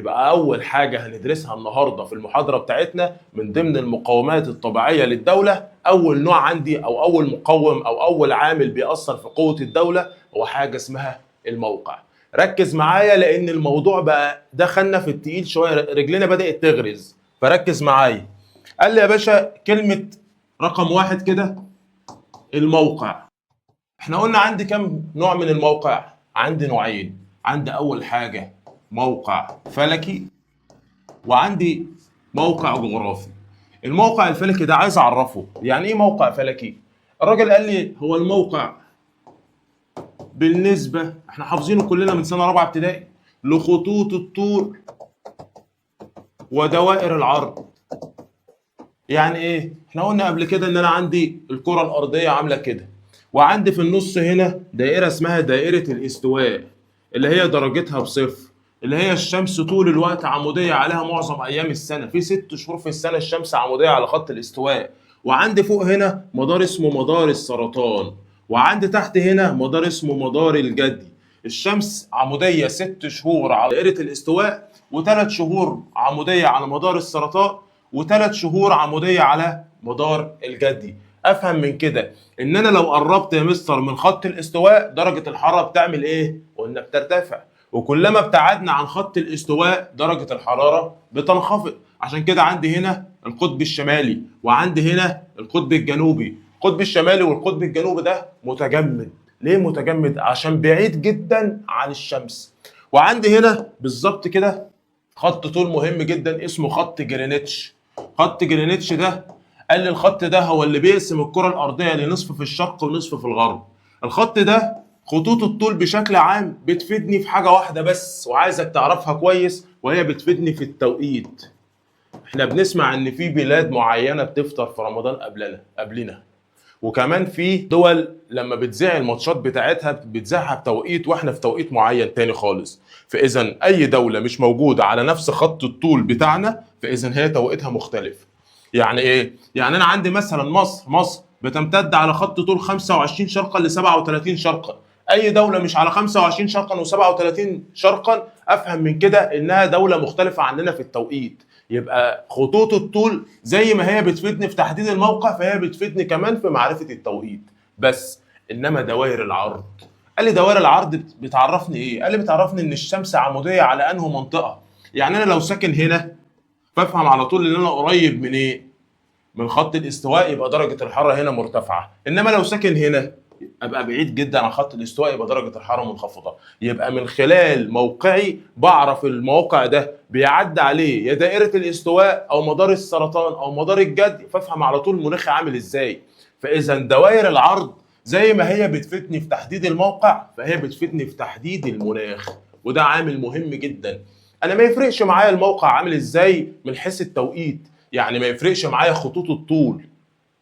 يبقى اول حاجة هندرسها النهارده في المحاضرة بتاعتنا من ضمن المقومات الطبيعية للدوله، اول نوع عندي او اول مقوم او اول عامل بيأثر في قوة الدولة هو حاجة اسمها الموقع. ركز معايا لان الموضوع بقى دخلنا في التقيل شويه، رجلنا بدأت تغرز، فركز معايا. قال لي يا باشا كلمة رقم واحد كده، الموقع. احنا قلنا عندي كم نوع من الموقع؟ عندي نوعين، عندي اول حاجة موقع فلكي وعندي موقع جغرافي. الموقع الفلكي ده عايز اعرفه، يعني ايه موقع فلكي؟ الراجل قال لي هو الموقع بالنسبة، احنا حافظينه كلنا من سنة رابعة ابتدائي، لخطوط الطول ودوائر العرض. يعني ايه؟ احنا قلنا قبل كده ان انا عندي الكرة الارضية عاملة كده، وعندي في النص هنا دائرة اسمها دائرة الاستواء اللي هي درجتها بصفر، اللي هي الشمس طول الوقت عمودية عليها معظم ايام السنة، في 6 شهور في السنة الشمس عمودية على خط الاستواء. وعندي فوق هنا مدار اسمه مدار السرطان، وعندي تحت هنا مدار اسمه مدار الجدي. الشمس عمودية 6 شهور على دائرة الاستواء، و3 شهور عمودية على مدار السرطان، و3 شهور عمودية على مدار الجدي. افهم من كده ان انا لو قربت يا مستر من خط الاستواء درجة الحرارة بتعمل ايه؟ قلنا بترتفع، وكلما ابتعدنا عن خط الاستواء درجة الحرارة بتنخفض. عشان كده عندي هنا القطب الشمالي وعندي هنا القطب الجنوبي. القطب الشمالي والقطب الجنوبي ده متجمد. ليه متجمد؟ عشان بعيد جدا عن الشمس. وعندي هنا بالظبط كده خط طول مهم جدا اسمه خط جرينتش. خط جرينتش ده قال لي الخط ده هو اللي بيقسم الكرة الأرضية لنصف في الشرق ونصف في الغرب. الخط ده خطوط الطول بشكل عام بتفيدني في حاجة واحدة بس وعايزك تعرفها كويس، وهي بتفيدني في التوقيت. احنا بنسمع ان في بلاد معينة بتفطر في رمضان قبلنا، وكمان في دول لما بتذيع الماتشات بتاعتها بتذيعها بتوقيت واحنا في توقيت معين تاني خالص. فاذا اي دولة مش موجودة على نفس خط الطول بتاعنا فاذا هي توقيتها مختلف. يعني ايه؟ يعني انا عندي مثلا مصر بتمتد على خط طول 25 شرقا ل 37 شرقا. اي دولة مش على 25 شرقا و37 شرقا افهم من كده انها دولة مختلفة عننا في التوقيت. يبقى خطوط الطول زي ما هي بتفيدني في تحديد الموقع فهي بتفيدني كمان في معرفة التوقيت. بس انما دوائر العرض، قال لي دوائر العرض بتعرفني ايه؟ قال لي بتعرفني ان الشمس عمودية على انه منطقة. يعني انا لو ساكن هنا فافهم على طول ان انا قريب من ايه؟ من خط الاستواء، يبقى درجة الحرارة هنا مرتفعة. انما لو ساكن هنا ابقى بعيد جدا عن خط الاستواء، يبقى درجة الحرارة منخفضة. يبقى من خلال موقعي بعرف الموقع ده بيعدي عليه يا دائرة الاستواء او مدار السرطان او مدار الجدي، فافهم على طول مناخي عامل ازاي. فاذا دوائر العرض زي ما هي بتفيدني في تحديد الموقع فهي بتفيدني في تحديد المناخ، وده عامل مهم جدا. انا ما يفرقش معايا الموقع عامل ازاي من حيث التوقيت، يعني ما يفرقش معايا خطوط الطول.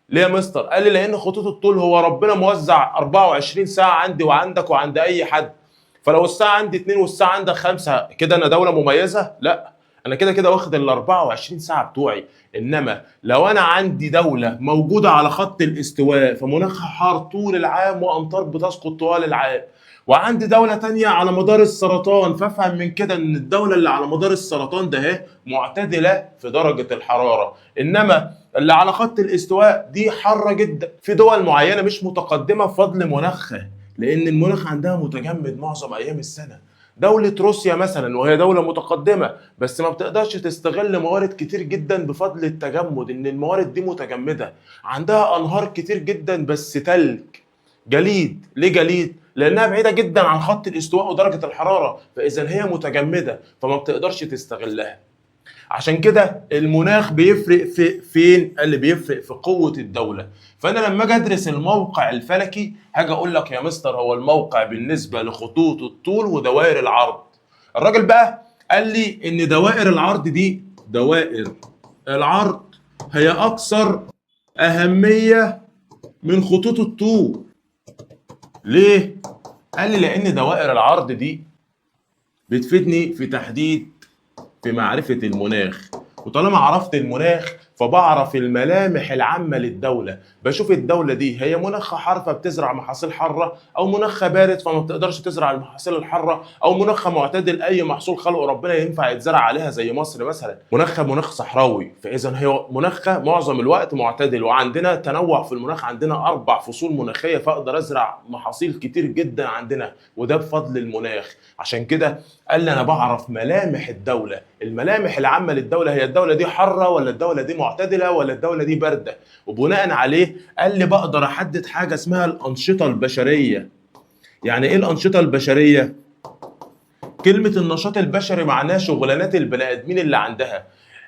ليه يا مستر؟ قال لي لان خطوط الطول هو ربنا موزع 24 ساعة عندي وعندك وعند اي حد، فلو الساعة عندي 2 والساعة عندك 5 كده انا دولة مميزة؟ لا، انا كده كده واخد ال 24 ساعة بتوعي. انما لو انا عندي دولة موجودة على خط الاستواء فمناخها حار طول العام وامطار بتسقط طوال العام، وعندي دولة تانية على مدار السرطان، فافهم من كده ان الدولة اللي على مدار السرطان ده اهي معتدلة في درجة الحرارة، انما اللي على خط الاستواء دي حارة جدا. في دول معينة مش متقدمة بفضل مناخها، لان المناخ عندها متجمد معظم ايام السنة. دولة روسيا مثلا وهي دولة متقدمة بس ما بتقدرش تستغل موارد كتير جدا بفضل التجمد، ان الموارد دي متجمدة. عندها انهار كتير جدا بس تلج، جليد. ليه جليد؟ لانها بعيدة جدا عن خط الاستواء ودرجة الحرارة، فاذا هي متجمدة فما بتقدرش تستغلها. عشان كده المناخ بيفرق في فين؟ اللي بيفرق في قوة الدولة. فأنا لما أجي أدرس الموقع الفلكي هاجي أقول لك يا مستر هو الموقع بالنسبة لخطوط الطول ودوائر العرض. الراجل بقى قال لي إن دوائر العرض دي، دوائر العرض هي أكثر أهمية من خطوط الطول. ليه؟ قال لي لأن دوائر العرض دي بتفيدني في تحديد، في معرفة المناخ، وطالما عرفت المناخ فبقدر فبعرف الملامح العامة للدولة. بشوف الدولة دي هي مناخها حار فبتزرع محاصيل حارة، او مناخها بارد فما بتقدرش تزرع المحاصيل الحارة، او مناخها معتدل اي محصول خلقه ربنا ينفع يتزرع عليها زي مصر مثلا. مناخها مناخ صحراوي، فاذا هي مناخها معظم الوقت معتدل، وعندنا تنوع في المناخ، عندنا 4 فصول مناخيه، فاقدر ازرع محاصيل كتير جدا عندنا، وده بفضل المناخ. عشان كده قال لي انا بعرف ملامح الدولة، الملامح العامة للدولة، هي الدولة دي حارة ولا الدولة دي معتدلة ولا الدولة دي باردة. وبناء عليه قال لي بقدر احدد حاجة اسمها الانشطة البشرية. يعني ايه الانشطة البشرية؟ كلمة النشاط البشري معناه شغلانات البني ادمين اللي عندها.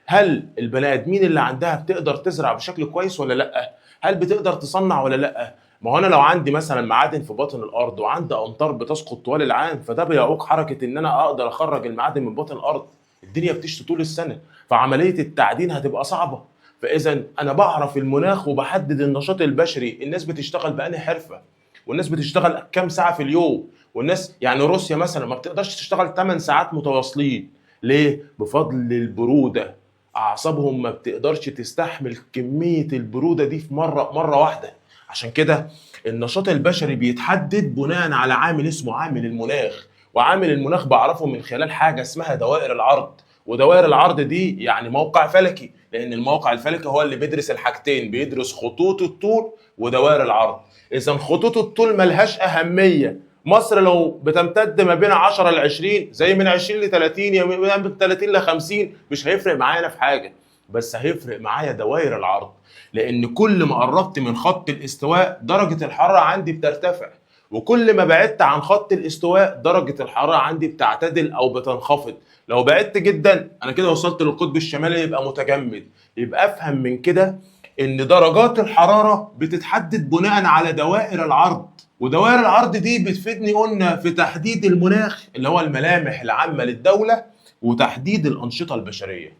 هل البني ادمين اللي عندها بتقدر تزرع بشكل كويس ولا لا؟ هل بتقدر تصنع ولا لا؟ ما هو انا لو عندي مثلا معادن في باطن الارض وعندي امطار بتسقط طوال العام، فده بيعوق حركة ان انا اقدر اخرج المعادن من باطن الارض. الدنيا بتشتي طول السنة، فعملية التعدين هتبقى صعبة. فاذا انا بعرف المناخ وبحدد النشاط البشري، الناس بتشتغل بأنهي حرفه، والناس بتشتغل كام ساعة في اليوم، والناس يعني روسيا مثلا ما بتقدرش تشتغل 8 ساعات متواصلين. ليه؟ بفضل البرودة، اعصابهم ما بتقدرش تستحمل كمية البرودة دي في مرة واحدة. عشان كده النشاط البشري بيتحدد بناء على عامل اسمه عامل المناخ، وعامل المناخ بعرفه من خلال حاجة اسمها دوائر العرض. ودوائر العرض دي يعني موقع فلكي، لان الموقع الفلكي هو اللي بيدرس الحاجتين، بيدرس خطوط الطول ودوائر العرض. اذا خطوط الطول ملهاش اهمية، مصر لو بتمتد ما بين 10 ل 20، زي من 20 ل 30، يا من 30 ل 50، مش هيفرق معانا في حاجة، بس هيفرق معايا دوائر العرض، لان كل ما قربت من خط الاستواء درجه الحرارة عندي بترتفع، وكل ما بعدت عن خط الاستواء درجه الحرارة عندي بتعتدل او بتنخفض. لو بعدت جدا انا كده وصلت للقطب الشمالي يبقى متجمد. يبقى افهم من كده ان درجات الحرارة بتتحدد بناء على دوائر العرض، ودوائر العرض دي بتفيدني قلنا في تحديد المناخ اللي هو الملامح العامة للدولة، وتحديد الانشطة البشرية.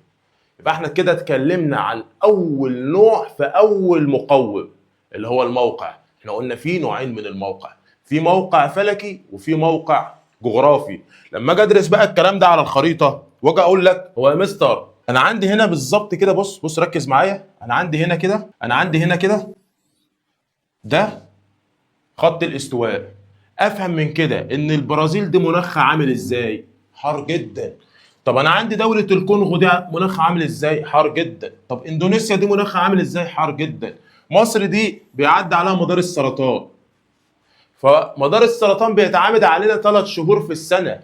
يبقى احنا كده اتكلمنا عن اول نوع في اول مقوم اللي هو الموقع. احنا قلنا في نوعين من الموقع، في موقع فلكي وفي موقع جغرافي. لما اجي ادرس بقى الكلام ده على الخريطة واجي اقول لك هو يا مستر انا عندي هنا بالظبط كده، بص بص ركز معايا، انا عندي هنا كده، انا عندي هنا كده ده خط الاستواء. افهم من كده ان البرازيل دي مناخها عامل ازاي؟ حار جدا. طب انا عندي دولة الكونغو دي مناخها عامل ازاي؟ حار جدا. طب اندونيسيا دي مناخها عامل ازاي؟ حار جدا. مصر دي بيعدي عليها مدار السرطان، فمدار السرطان بيتعامد علينا 3 شهور في السنة،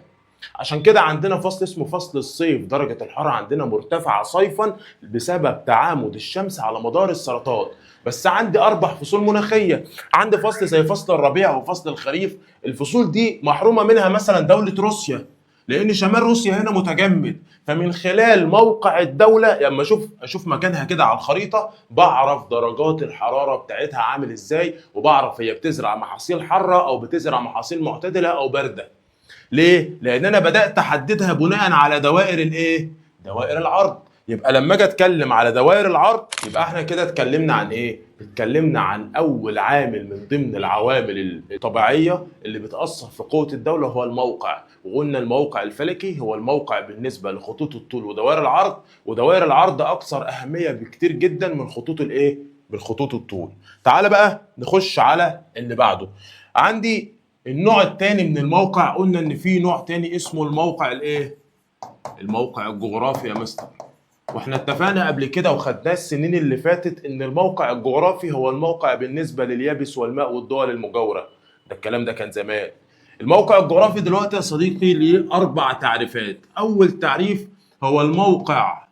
عشان كده عندنا فصل اسمه فصل الصيف، درجة الحرارة عندنا مرتفعة صيفا بسبب تعامد الشمس على مدار السرطان. بس عندي 4 فصول مناخية، عندي فصل زي فصل الربيع وفصل الخريف، الفصول دي محرومة منها مثلا دولة روسيا، لأن شمال روسيا هنا متجمد. فمن خلال موقع الدولة لما أشوف مكانها كده على الخريطة بعرف درجات الحرارة بتاعتها عامل إزاي، وبعرف هي بتزرع محاصيل حارة أو بتزرع محاصيل معتدلة أو باردة. ليه؟ لأن أنا بدأت أحددها بناء على دوائر الإيه؟ دوائر العرض. يبقى لما أجي أتكلم على دوائر العرض يبقى إحنا كده اتكلمنا عن إيه؟ اتكلمنا عن أول عامل من ضمن العوامل الطبيعية اللي بتأثر في قوة الدولة هو الموقع، وقلنا الموقع الفلكي هو الموقع بالنسبة لخطوط الطول ودوائر العرض، ودوائر العرض أكثر أهمية بكتير جدا من خطوط الإيه؟ من خطوط الطول. تعال بقى نخش على اللي بعده. عندي النوع الثاني من الموقع، قلنا ان في نوع تاني اسمه الموقع الايه؟ الموقع الجغرافي يا مستر. واحنا اتفقنا قبل كده وخدناه السنين اللي فاتت ان الموقع الجغرافي هو الموقع بالنسبة لليابس والماء والدول المجاورة. ده الكلام ده كان زمان. الموقع الجغرافي دلوقتي يا صديقي ليه 4 تعريفات. اول تعريف هو الموقع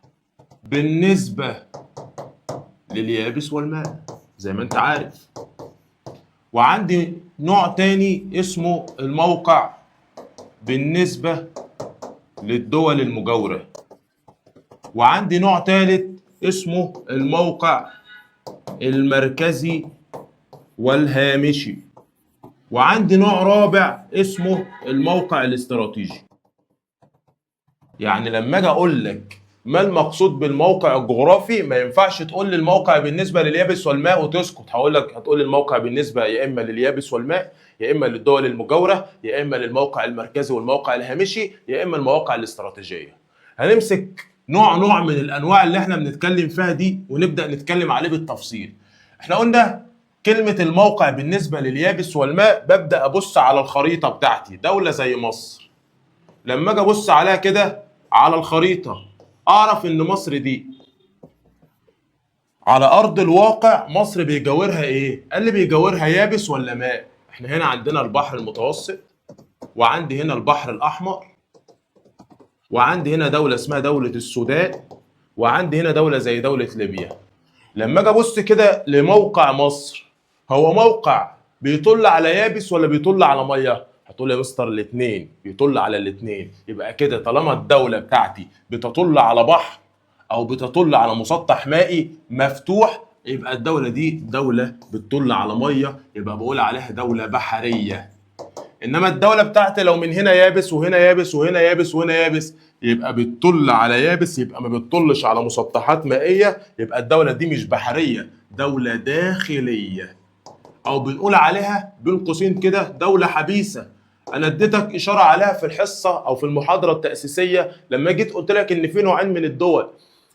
بالنسبة لليابس والماء زي ما انت عارف. وعندي نوع تاني اسمه الموقع بالنسبة للدول المجاورة. وعندي نوع تالت اسمه الموقع المركزي والهامشي. وعندي نوع رابع اسمه الموقع الاستراتيجي. يعني لما اجي اقول لك ما المقصود بالموقع الجغرافي ما ينفعش تقول لي الموقع بالنسبة لليابس والماء وتسكت. هقول لك هتقول لي الموقع بالنسبة يا اما لليابس والماء، يا اما للدول المجاورة، يا اما للموقع المركزي والموقع الهامشي، يا اما المواقع الاستراتيجية. هنمسك نوع نوع من الانواع اللي احنا بنتكلم فيها دي، ونبدا نتكلم عليه بالتفصيل. احنا قلنا كلمة الموقع بالنسبة لليابس والماء، ببدا ابص على الخريطة بتاعتي. دولة زي مصر لما اجي ابص عليها كده على الخريطة اعرف ان مصر دي على ارض الواقع مصر بيجاورها ايه؟ قال لي بيجاورها يابس ولا ماء؟ احنا هنا عندنا البحر المتوسط، وعندي هنا البحر الاحمر، وعندي هنا دولة اسمها دولة السودان، وعندي هنا دولة زي دولة ليبيا. لما اجي ابص كده لموقع مصر، هو موقع بيطل على يابس ولا بيطل على مية؟ هتقول يا مستر الاثنين، بيطل على الاثنين. يبقى كده طالما الدولة بتاعتي بتطل على بحر او بتطل على مسطح مائي مفتوح، يبقى الدولة دي دولة بتطل على مية، يبقى بقول عليها دولة بحرية. انما الدولة بتاعتي لو من هنا يابس وهنا يابس وهنا يابس وهنا يابس، يبقى بتطل على يابس، يبقى ما بتطلش على مسطحات مائية، يبقى الدولة دي مش بحرية، دولة داخلية، او بنقول عليها بين قوسين كده دولة حبيسة. انا اديتك اشارة عليها في الحصة او في المحاضرة التاسيسية لما جيت قلت لك ان في نوعين من الدول،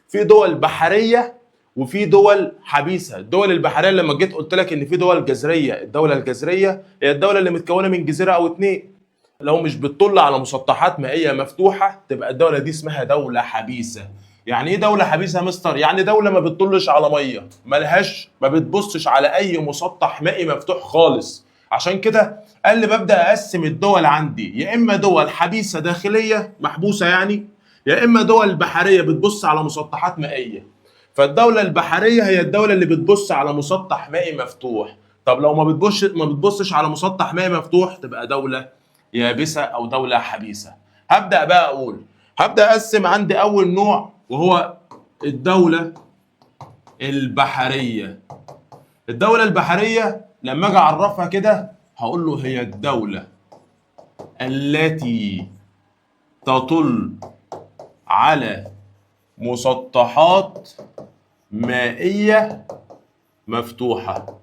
في دول بحرية وفي دول حبيسة. الدول البحرية لما جيت قلت لك ان في دول جزريه، الدولة الجزريه هي الدولة اللي متكونه من جزيرة او اتنين، لو مش بتطل على مسطحات مائية مفتوحة تبقى الدولة دي اسمها دولة حبيسة. يعني ايه دولة حبيسة يا مستر؟ يعني دولة ما بتطلش على مية، ملهاش، ما بتبصش على اي مسطح مائي مفتوح خالص. عشان كده قال لي ببدا اقسم الدول عندي، يا اما دول حبيسة داخلية محبوسة يعني، يا اما دول بحرية بتبص على مسطحات مائية. فالدولة البحرية هي الدولة اللي بتبص على مسطح مائي مفتوح. طب لو ما بتبصش على مسطح مائي مفتوح تبقى دولة يابسة او دولة حبيسة. هبدا بقى اقول، هبدا اقسم عندي اول نوع وهو الدولة البحرية. الدولة البحرية لما اجي اعرفها كده هقول له هي الدولة التي تطل على مسطحات مائية مفتوحة.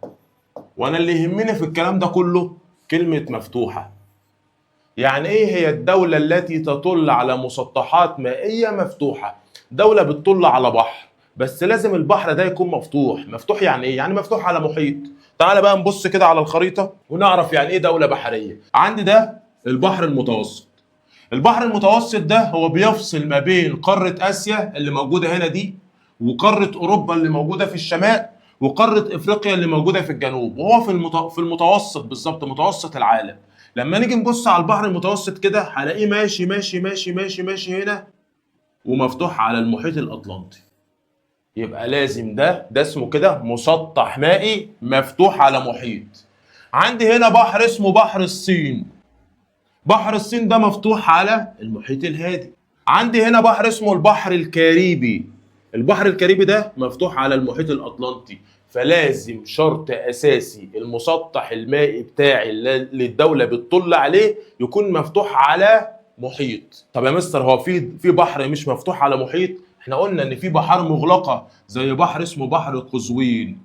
وانا اللي يهمني في الكلام ده كله كلمة مفتوحة. يعني ايه هي الدولة التي تطل على مسطحات مائية مفتوحة؟ دولة بتطل على بحر، بس لازم البحر ده يكون مفتوح. مفتوح يعني ايه؟ يعني مفتوح على محيط. تعال بقى نبص كده على الخريطة ونعرف يعني ايه دولة بحرية. عندي ده البحر المتوسط. البحر المتوسط ده هو بيفصل ما بين قارة آسيا اللي موجودة هنا دي، وقارة أوروبا اللي موجودة في الشمال، وقارة إفريقيا اللي موجودة في الجنوب، وهو في المتوسط بالظبط، متوسط العالم. لما نيجي نبص على البحر المتوسط كده هلاقيه ماشي ماشي ماشي ماشي ماشي هنا ومفتوح على المحيط الأطلنطي. يبقى لازم ده اسمه كده مسطح مائي مفتوح على محيط. عندي هنا بحر اسمه بحر الصين. بحر الصين ده مفتوح على المحيط الهادي. عندي هنا بحر اسمه البحر الكاريبي. البحر الكاريبي ده مفتوح على المحيط الأطلنطي. فلازم شرط أساسي المسطح المائي بتاعي اللي الدولة بتطل عليه يكون مفتوح على محيط. طب يا مستر هو في بحر مش مفتوح على محيط؟ احنا قلنا ان في بحار مغلقة زي بحر اسمه بحر قزوين.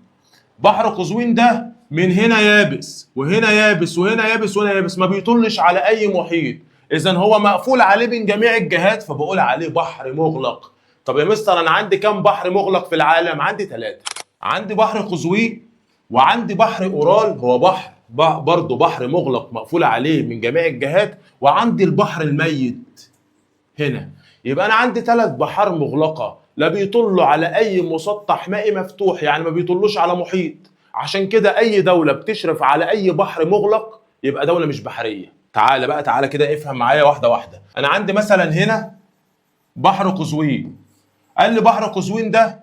بحر قزوين ده من هنا يابس وهنا يابس وهنا يابس وهنا يابس، ما بيطلش على اي محيط، اذا هو مقفول عليه من جميع الجهات، فبقول عليه بحر مغلق. طب يا مستر انا عندي كام بحر مغلق في العالم؟ عندي 3. عندي بحر قزوين، وعندي بحر اورال هو بحر برضه بحر مغلق مقفول عليه من جميع الجهات، وعندي البحر الميت هنا. يبقى انا عندي 3 بحار مغلقة لا بيطلوا على اي مسطح مائي مفتوح، يعني ما بيطلوش على محيط. عشان كده اي دولة بتشرف على اي بحر مغلق يبقى دولة مش بحرية. تعالى بقى، تعالى كده افهم معايا واحدة واحدة. انا عندي مثلا هنا بحر قزوين. قال لي بحر قزوين ده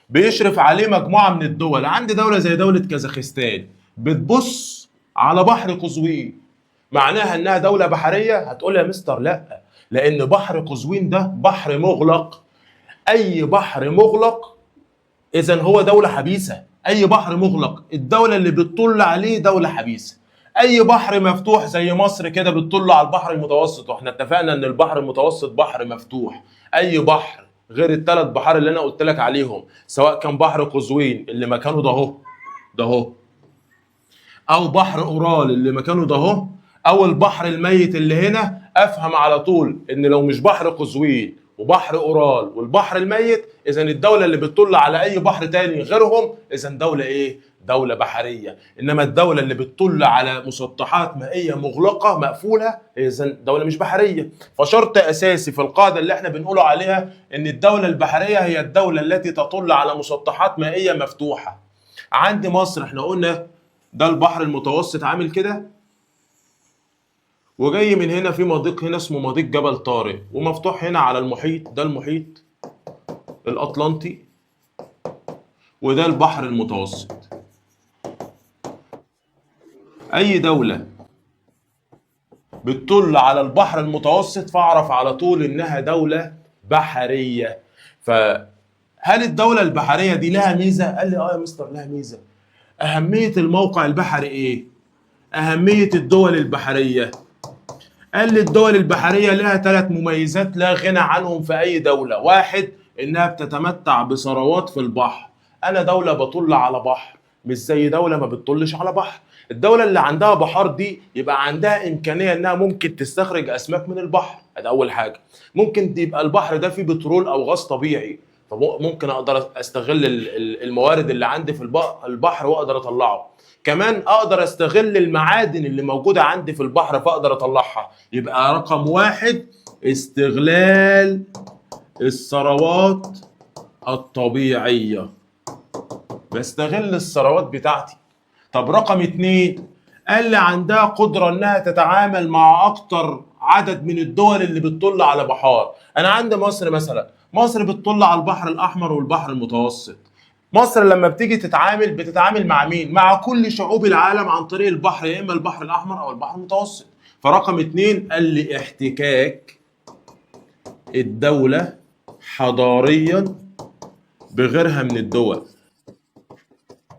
بيشرف عليه مجموعة من الدول. عندي دولة زي دولة كازاخستان بتبص على بحر قزوين، معناها انها دولة بحرية؟ هتقول يا مستر لا، لان بحر قزوين ده بحر مغلق. اي بحر مغلق اذا هو دولة حبيسة. اي بحر مغلق الدولة اللي بتطل عليه دولة حبيسة. اي بحر مفتوح زي مصر كده بتطل على البحر المتوسط، واحنا اتفقنا ان البحر المتوسط بحر مفتوح. اي بحر غير ال3 بحار اللي انا قلت لك عليهم، سواء كان بحر قزوين اللي مكانه ده اهو ده اهو، او بحر اورال اللي مكانه ده اهو، او البحر الميت اللي هنا، افهم على طول ان لو مش بحر قزوين وبحر اورال والبحر الميت، اذا الدولة اللي بتطل على اي بحر تاني غيرهم اذا دولة ايه؟ دولة بحرية. انما الدولة اللي بتطل على مسطحات مائية مغلقة مقفولة اذا دولة مش بحرية. فشرط اساسي في القاعدة اللي احنا بنقوله عليها ان الدولة البحرية هي الدولة التي تطل على مسطحات مائية مفتوحة. عند مصر احنا قلنا ده البحر المتوسط عامل كده، وجاي من هنا في مضيق هنا اسمه مضيق جبل طارق، ومفتوح هنا على المحيط، ده المحيط الأطلنطي وده البحر المتوسط. أي دولة بتطل على البحر المتوسط فاعرف على طول إنها دولة بحرية. فهل الدولة البحرية دي لها ميزة؟ قال لي آه يا مستر لها ميزة. أهمية الموقع البحري إيه؟ أهمية الدول البحرية. قال لي الدول البحرية لها 3 مميزات لا غنى عنهم في أي دولة. واحد، إنها بتتمتع بثروات في البحر. أنا دولة بطل على بحر، مش زي دولة ما بتطلش على بحر. الدولة اللي عندها بحار دي يبقى عندها إمكانية إنها ممكن تستخرج أسماك من البحر، ده أول حاجة. ممكن يبقى البحر ده فيه بترول أو غاز طبيعي، فممكن أقدر أستغل الموارد اللي عندي في البحر وأقدر أطلعه. كمان اقدر استغل المعادن اللي موجودة عندي في البحر فاقدر اطلعها. يبقى رقم 1 استغلال الثروات الطبيعية، بستغل الثروات بتاعتي. طب رقم 2، قال لي عندها قدرة انها تتعامل مع اكتر عدد من الدول اللي بتطل على بحار. انا عندي مصر مثلا، مصر بتطل على البحر الاحمر والبحر المتوسط. مصر لما بتيجي تتعامل بتتعامل مع مين؟ مع كل شعوب العالم عن طريق البحر، يا اما البحر الاحمر او البحر المتوسط. فرقم 2 قال لي احتكاك الدولة حضاريا بغيرها من الدول.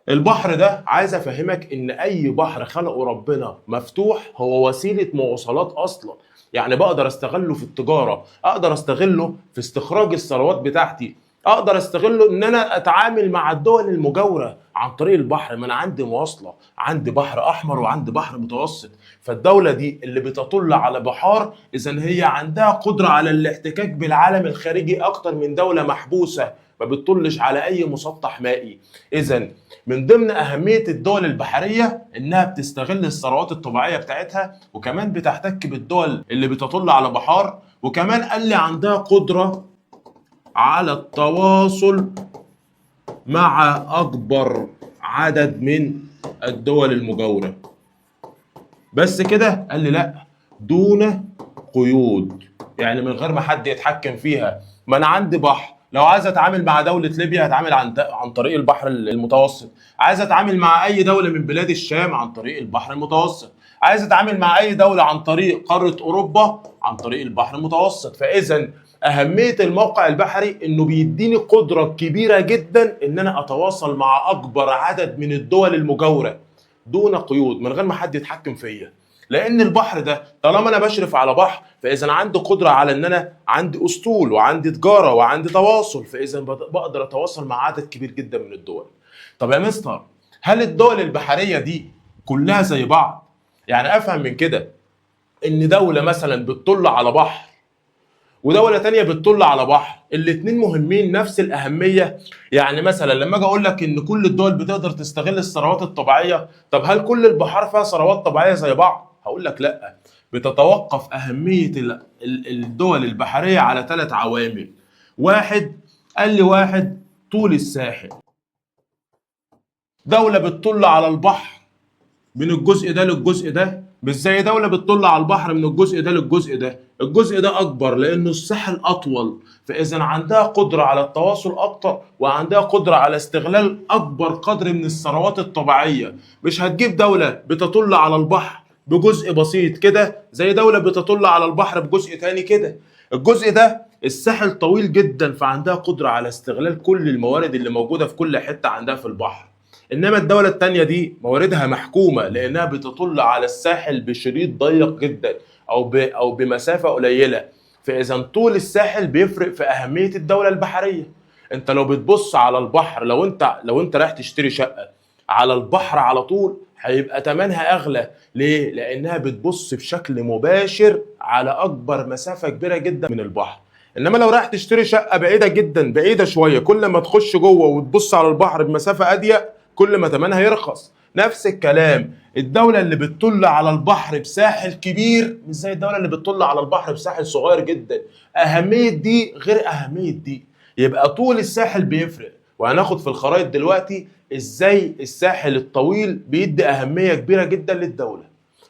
البحر ده عايز افهمك ان اي بحر خلقه ربنا مفتوح هو وسيلة مواصلات اصلا، يعني بقدر استغله في التجارة، اقدر استغله في استخراج الثروات بتاعتي، اقدر استغله ان انا اتعامل مع الدول المجاورة عن طريق البحر. ما انا عندي مواصلة، عندي بحر احمر وعندي بحر متوسط. فالدولة دي اللي بتطل على بحار اذا هي عندها قدرة على الاحتكاك بالعالم الخارجي اكتر من دولة محبوسة ما بتطلش على اي مسطح مائي. اذا من ضمن اهمية الدول البحرية انها بتستغل الثروات الطبيعية بتاعتها، وكمان بتحتك بالدول اللي بتطل على بحار، وكمان قال لي عندها قدرة على التواصل مع أكبر عدد من الدول المجاورة. بس كده؟ قال لي لا، دون قيود، يعني من غير ما حد يتحكم فيها. ما أنا عندي بحر، لو عايز أتعامل مع دولة ليبيا هتعامل عن طريق البحر المتوسط، عايز أتعامل مع أي دولة من بلاد الشام عن طريق البحر المتوسط، عايز أتعامل مع أي دولة عن طريق قارة أوروبا عن طريق البحر المتوسط. فإذا أهمية الموقع البحري إنه بيديني قدرة كبيرة جدا إن أنا أتواصل مع أكبر عدد من الدول المجاورة دون قيود، من غير ما حد يتحكم فيا. لأن البحر ده طالما أنا بشرف على بحر فإذا عندي قدرة على إن أنا عندي أسطول وعندي تجارة وعندي تواصل، فإذا بقدر أتواصل مع عدد كبير جدا من الدول. طب يا مستر، هل الدول البحرية دي كلها زي بعض؟ يعني أفهم من كده إن دولة مثلا بتطل على بحر ودولة تانية بتطل على بحر، الاتنين مهمين نفس الأهمية؟ يعني مثلا لما اجي اقول لك ان كل الدول بتقدر تستغل الثروات الطبيعية، طب هل كل البحار فيها ثروات طبيعية زي بعض؟ هقول لك لا، بتتوقف أهمية الدول البحرية على 3 عوامل. واحد، قال لي واحد، طول الساحل. دولة بتطل على البحر من الجزء ده للجزء ده مش زي دولة بتطل على البحر من الجزء ده للجزء ده، الجزء ده أكبر لأنه الساحل أطول، فإذا عندها قدرة على التواصل أكتر وعندها قدرة على استغلال أكبر قدر من الثروات الطبيعية. مش هتجيب دولة بتطل على البحر بجزء بسيط كده زي دولة بتطل على البحر بجزء تاني كده، الجزء ده الساحل طويل جدا فعندها قدرة على استغلال كل الموارد اللي موجودة في كل حتة عندها في البحر. إنما الدولة التانية دي مواردها محكومة لأنها بتطل على الساحل بشريط ضيق جدا أو بمسافة قليلة، فإذا طول الساحل بيفرق في أهمية الدولة البحرية. أنت لو بتبص على البحر، لو أنت رايح تشتري شقة على البحر على طول هيبقى تمنها أغلى. ليه؟ لأنها بتبص بشكل مباشر على أكبر مسافة كبيرة جدا من البحر. انما لو رايح تشتري شقه بعيدة جدا، بعيدة شوية، كل ما تخش جوه وتبص على البحر بمسافه اضيق كل ما ثمنها يرخص. نفس الكلام الدولة اللي بتطل على البحر بساحل كبير مش زي الدولة اللي بتطل على البحر بساحل صغير جدا. اهمية دي غير اهمية دي. يبقى طول الساحل بيفرق، وهناخد في الخرائط دلوقتي ازاي الساحل الطويل بيدي اهمية كبيرة جدا للدولة،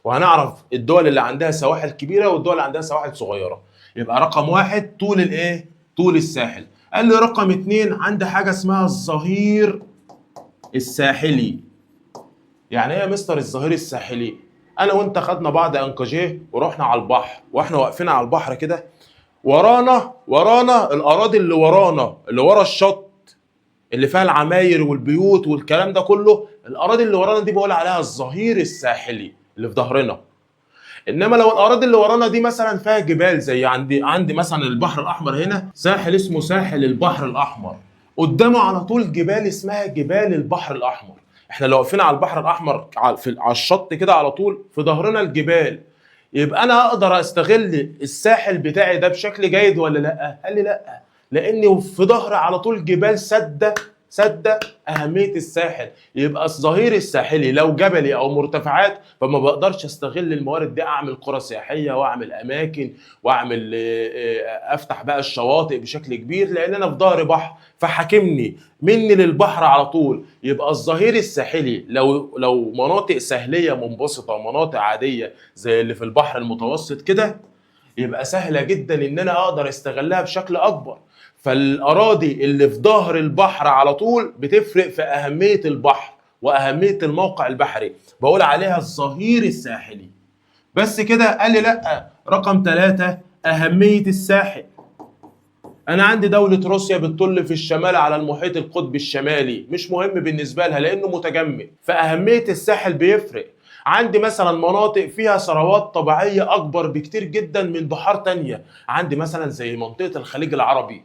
وهنعرف الدول اللي عندها سواحل كبيرة والدول اللي عندها سواحل صغيرة. يبقى رقم 1 طول الايه؟ طول الساحل. قال لي رقم 2 عندي حاجة اسمها الظهير الساحلي. يعني ايه يا مستر الظهير الساحلي؟ انا وانت خدنا بعض انكاجيه ورحنا على البحر، واحنا واقفين على البحر كده ورانا الاراضي اللي ورانا، اللي ورا الشط اللي فيها العماير والبيوت والكلام ده كله، الاراضي اللي ورانا دي بقول عليها الظهير الساحلي اللي في ظهرنا. انما لو الاراضي اللي ورانا دي مثلا فيها جبال، زي عندي مثلا البحر الاحمر هنا ساحل اسمه ساحل البحر الاحمر، قدامه على طول جبال اسمها جبال البحر الاحمر. احنا لو واقفين على البحر الاحمر على الشط كده على طول في ظهرنا الجبال، يبقى انا اقدر استغل الساحل بتاعي ده بشكل جيد ولا لا؟ قال لي لا، لاني في ظهري على طول جبال سده اهمية الساحل. يبقى الظهير الساحلي لو جبلي او مرتفعات فما بقدرش استغل الموارد دي، اعمل قرى سياحية واعمل اماكن واعمل افتح بقى الشواطئ بشكل كبير، لان انا في ظهر بحر فحاكمني مني للبحر على طول. يبقى الظهير الساحلي لو مناطق ساحليه منبسطه، مناطق عادية زي اللي في البحر المتوسط كده، يبقى سهلة جدا ان انا اقدر استغلها بشكل اكبر. فالاراضي اللي في ظهر البحر على طول بتفرق في اهمية البحر واهمية الموقع البحري، بقول عليها الظهير الساحلي. بس كده؟ قال لي لا. رقم 3 اهمية الساحل. انا عندي دولة روسيا بتطل في الشمال على المحيط القطبي الشمالي، مش مهم بالنسبة لها لانه متجمد، فاهميه الساحل بيفرق. عندي مثلا مناطق فيها ثروات طبيعية اكبر بكتير جدا من بحار تانية، عندي مثلا زي منطقة الخليج العربي،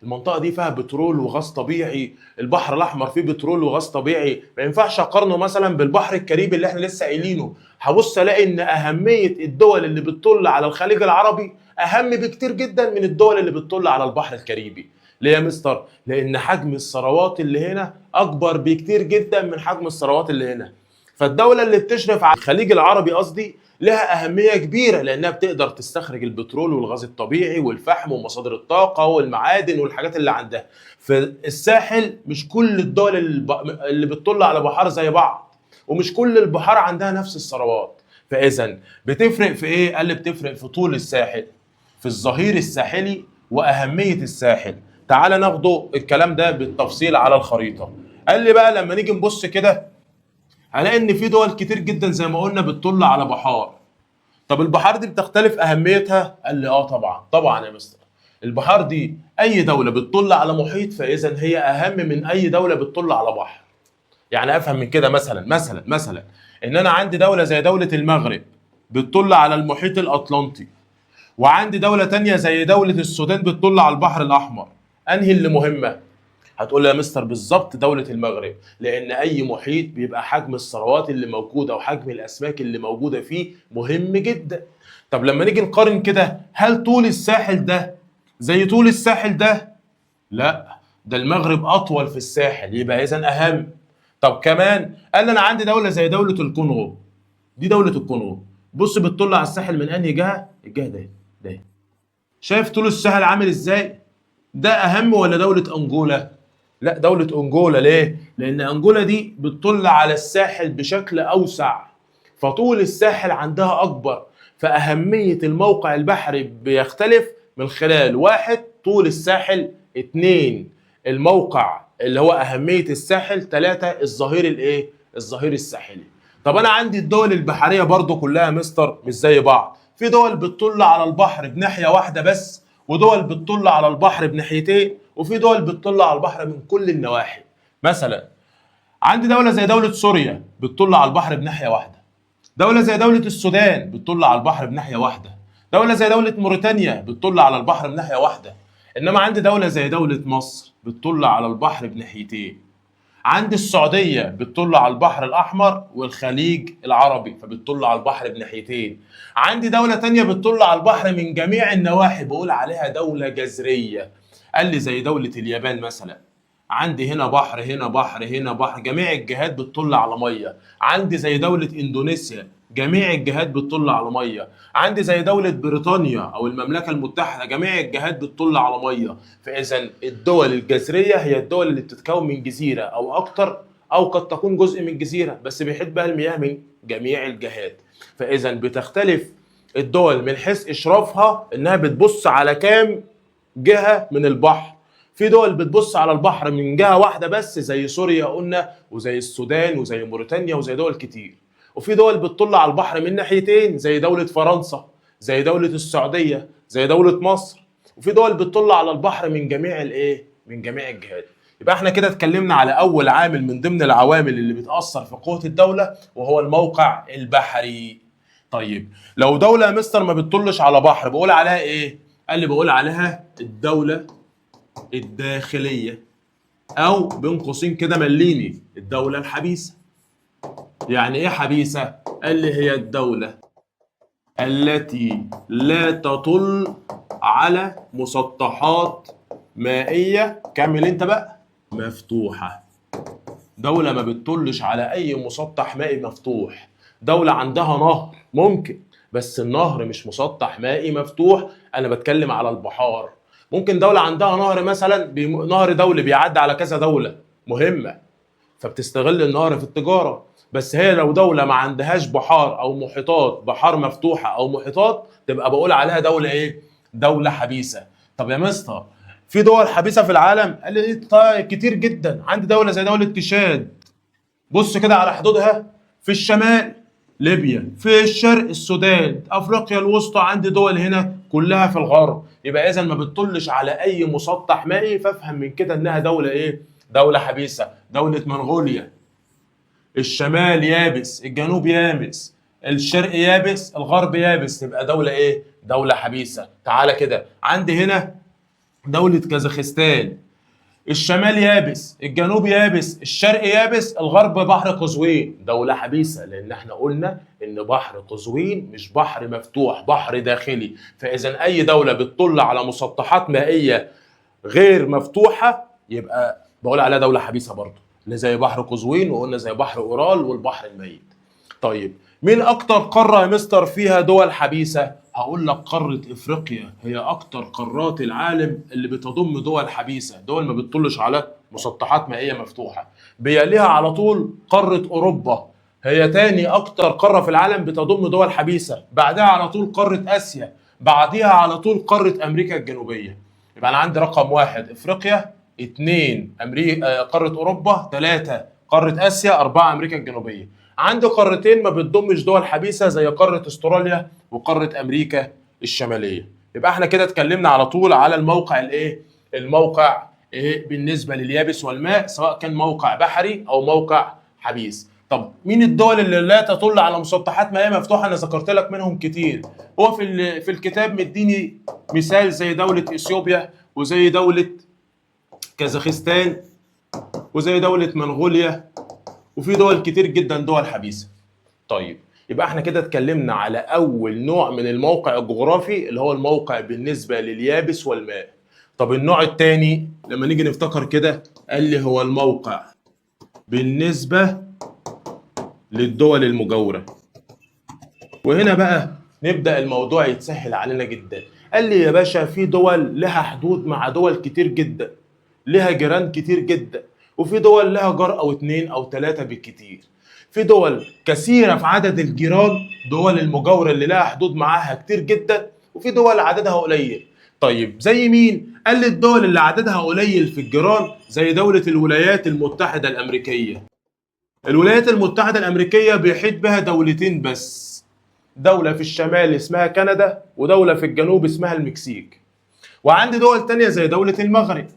المنطقة دي فيها بترول وغاز طبيعي، البحر الاحمر فيه بترول وغاز طبيعي، ما ينفعش اقارنه مثلا بالبحر الكاريبي اللي احنا لسه قايلينه. هبص الاقي ان اهمية الدول اللي بتطل على الخليج العربي اهم بكتير جدا من الدول اللي بتطل على البحر الكاريبي. ليه يا مستر؟ لان حجم الثروات اللي هنا اكبر بكتير جدا من حجم الثروات اللي هنا. فالدولة اللي بتشرف على الخليج العربي قصدي لها أهمية كبيرة، لأنها بتقدر تستخرج البترول والغاز الطبيعي والفحم ومصادر الطاقة والمعادن والحاجات اللي عندها. فالساحل مش كل الدول اللي بتطل على بحار زي بعض، ومش كل البحار عندها نفس الثروات. فإذا بتفرق في إيه؟ قال لي بتفرق في طول الساحل، في الظهير الساحلي وأهمية الساحل. تعال ناخده الكلام ده بالتفصيل على الخريطة. قال لي بقى لما نيجي نبص كده هنلاقي ان في دول كتير جدا زي ما قلنا بتطل على بحار. طب البحار دي بتختلف اهميتها؟ قال لي اه طبعا، طبعا يا مستر. البحار دي اي دولة بتطل على محيط فاذا هي اهم من اي دولة بتطل على بحر. يعني افهم من كده مثلا مثلا مثلا ان انا عندي دولة زي دولة المغرب بتطل على المحيط الاطلنطي، وعندي دولة تانية زي دولة السودان بتطل على البحر الاحمر. انهي اللي مهمة؟ هتقول لي يا مستر بالظبط دولة المغرب، لأن أي محيط بيبقى حجم الثروات اللي موجودة وحجم الأسماك اللي موجودة فيه مهم جدا. طب لما نيجي نقارن كده، هل طول الساحل ده زي طول الساحل ده؟ لا، ده المغرب أطول في الساحل، يبقى إذا أهم. طب كمان قال لي أنا عندي دولة زي دولة الكونغو، دي دولة الكونغو، بص بتطل على الساحل من أنهي جهة؟ الجهة ده ده. شايف طول الساحل عامل إزاي؟ ده أهم ولا دولة أنجولا؟ لا، دولة أنجولا. ليه؟ لأن أنجولا دي بتطل على الساحل بشكل أوسع، فطول الساحل عندها أكبر، فأهمية الموقع البحري بيختلف من خلال 1 طول الساحل، 2 الموقع اللي هو أهمية الساحل، 3 الظهير الإيه؟ الظهير الساحلي. طب أنا عندي الدول البحرية برضو كلها مستر مش زي بعض، في دول بتطل على البحر بناحية واحدة بس، ودول بتطل على البحر بناحيتين، وفي دول بتطل على البحر من كل النواحي. مثلا عندي دولة زي دولة سوريا بتطل على البحر بناحية واحدة، دولة زي دولة السودان بتطل على البحر بناحية واحدة، دولة زي دولة موريتانيا بتطل على البحر بناحية واحدة. إنما عندي دولة زي دولة مصر بتطل على البحر بناحيتين. عندي السعودية بتطل على البحر الأحمر والخليج العربي، فبتطل على البحر بناحيتين. عندي دولة تانية بتطل على البحر من جميع النواحي، بقول عليها دولة جزرية. قال لي زي دولة اليابان مثلا، عندي هنا بحر، هنا بحر، هنا بحر، جميع الجهات بتطل على مية. عندي زي دولة اندونيسيا، جميع الجهات بتطل على مية. عندي زي دولة بريطانيا او المملكة المتحدة، جميع الجهات بتطل على مية. فاذا الدول الجزريه هي الدول اللي بتتكون من جزيرة او اكتر، او قد تكون جزء من جزيرة بس بيحيط بها المياه من جميع الجهات. فاذا بتختلف الدول من حيث اشرافها، انها بتبص على كام جهة من البحر. في دول بتبص على البحر من جهة واحدة بس، زي سوريا قلنا، وزي السودان، وزي موريتانيا، وزي دول كتير. وفي دول بتطل على البحر من ناحيتين، زي دولة فرنسا، زي دولة السعودية، زي دولة مصر. وفي دول بتطل على البحر من جميع الايه؟ من جميع الجهات. يبقى احنا كده اتكلمنا على اول عامل من ضمن العوامل اللي بتأثر في قوة الدولة، وهو الموقع البحري. طيب لو دولة يا مستر ما بتطلش على بحر، بقول عليها ايه؟ قال لي بقول عليها الدولة الداخلية، او بين قوسين كده مليني الدولة الحبيسة. يعني ايه حبيسة؟ قال لي هي الدولة التي لا تطل على مسطحات مائية، كمل انت بقى، مفتوحة. دولة ما بتطلش على اي مسطح مائي مفتوح. دولة عندها نهر ممكن، بس النهر مش مسطح مائي مفتوح، انا بتكلم على البحار. ممكن دولة عندها نهر مثلا، نهر دولي بيعدي على كذا دولة مهمة، فبتستغل النهر في التجارة. بس هي لو دولة ما عندهاش بحار أو محيطات، بحار مفتوحة أو محيطات، تبقى بقول عليها دولة إيه؟ دولة حبيسة. طب يا مستر في دول حبيسة في العالم؟ قال لي إيه؟ طيب كتير جدا. عندي دولة زي دولة تشاد، بص كده على حدودها، في الشمال ليبيا، في الشرق السودان، افريقيا الوسطى عندي دول هنا كلها في الغرب. يبقى اذا ما بتطلش على اي مسطح مائي، فافهم من كده انها دولة ايه؟ دولة حبيسة. دولة منغوليا، الشمال يابس، الجنوب يابس، الشرق يابس، الغرب يابس، تبقى دولة ايه؟ دولة حبيسة. تعالى كده عندي هنا دولة كازاخستان، الشمال يابس، الجنوب يابس، الشرق يابس، الغرب بحر قزوين، دولة حبيسة، لأن احنا قلنا إن بحر قزوين مش بحر مفتوح، بحر داخلي. فإذا أي دولة بتطل على مسطحات مائية غير مفتوحة يبقى بقول عليها دولة حبيسة برضه، اللي زي بحر قزوين، وقلنا زي بحر أورال والبحر الميت. طيب مين أكتر قارة يا مستر فيها دول حبيسة؟ هقول لك قارة إفريقيا هي أكتر قارات العالم اللي بتضم دول حبيسة، دول ما بتطلش على مسطحات مائية مفتوحة. بيليها على طول قارة أوروبا، هي تاني أكتر قارة في العالم بتضم دول حبيسة، بعدها على طول قارة آسيا، بعديها على طول قارة أمريكا الجنوبية. يبقى أنا عندي رقم 1 إفريقيا، 2 أمريكا قارة أوروبا، 3 قارة آسيا، 4 أمريكا الجنوبية. عندي قارتين ما بتضمش دول حبيسة زي قارة استراليا وقارة أمريكا الشمالية. يبقى احنا كده اتكلمنا على طول على الموقع الايه؟ الموقع ايه بالنسبة لليابس والماء، سواء كان موقع بحري أو موقع حبيس. طب مين الدول اللي لا تطل على مسطحات مائية مفتوحة؟ أنا ذكرت لك منهم كتير. هو في الكتاب مديني مثال زي دولة إثيوبيا، وزي دولة كازاخستان، وزي دولة منغوليا، وفي دول كتير جدا دول حبيسة. طيب يبقى احنا كده اتكلمنا على اول نوع من الموقع الجغرافي اللي هو الموقع بالنسبة لليابس والماء. طب النوع التاني لما نيجي نفتكر كده، قال لي هو الموقع بالنسبة للدول المجاورة. وهنا بقى نبدأ الموضوع يتسهل علينا جدا. قال لي يا باشا في دول لها حدود مع دول كتير جدا، لها جيران كتير جدا، وفي دول لها جار او 2 او 3 بالكتير. في دول كثيرة في عدد الجيران، دول المجاورة اللي لها حدود معاها كتير جدا، وفي دول عددها قليل. طيب زي مين؟ قال لي الدول اللي عددها قليل في الجيران زي دولة الولايات المتحدة الأمريكية. الولايات المتحدة الأمريكية بيحيط بها دولتين بس، دولة في الشمال اسمها كندا، ودولة في الجنوب اسمها المكسيك. وعندي دول تانية زي دولة المغرب،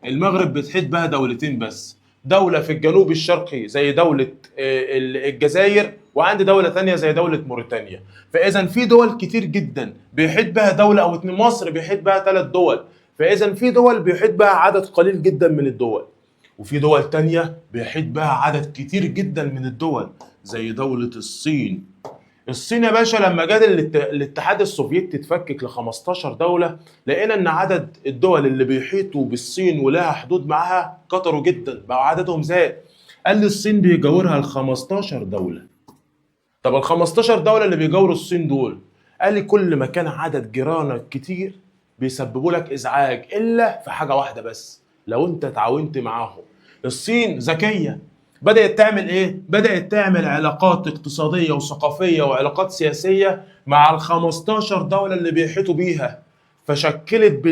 المغرب بتحيط بها دولتين بس، دولة في الجنوب الشرقي زي دولة الجزائر، وعندي دولة تانية زي دولة موريتانيا. فإذا في دول كتير جدا بيحيط بها دولة أو 2، مصر بيحيط بها 3 دول. فإذا في دول بيحيط بها عدد قليل جدا من الدول. وفي دول تانية بيحيط بها عدد كتير جدا من الدول زي دولة الصين. الصين يا باشا لما جت الاتحاد السوفيتي اتفكك ل 15 دولة، لقينا ان عدد الدول اللي بيحيطوا بالصين ولها حدود معاها كتروا جدا، بقى عددهم زاد. قال لي الصين بيجاورها ال 15 دولة. طب ال 15 دولة اللي بيجاوروا الصين دول، قال لي كل ما كان عدد جيرانك كتير بيسببوا لك ازعاج، الا في حاجة واحدة بس، لو انت تعاونت معاهم. الصين ذكية، بدأت تعمل ايه؟ بدأت تعمل علاقات اقتصادية وثقافية وعلاقات سياسية مع ال 15 دولة اللي بيحيطوا بيها، فشكلت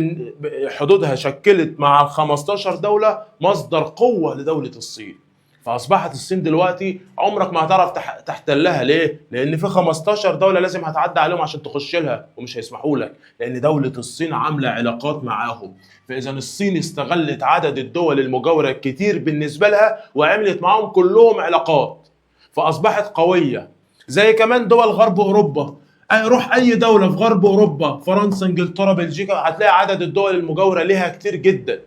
حدودها، شكلت مع ال 15 دولة مصدر قوة لدولة الصين. فأصبحت الصين دلوقتي عمرك ما هتعرف تحتلها. ليه؟ لأن في 15 دولة لازم هتعدي عليهم عشان تخش لها، ومش هيسمحوا لك، لأن دولة الصين عاملة علاقات معاهم. فإذا الصين استغلت عدد الدول المجاورة كتير بالنسبة لها وعملت معاهم كلهم علاقات، فأصبحت قوية. زي كمان دول غرب أوروبا، أي روح أي دولة في غرب أوروبا، فرنسا، إنجلترا، بلجيكا، هتلاقي عدد الدول المجاورة لها كتير جدا.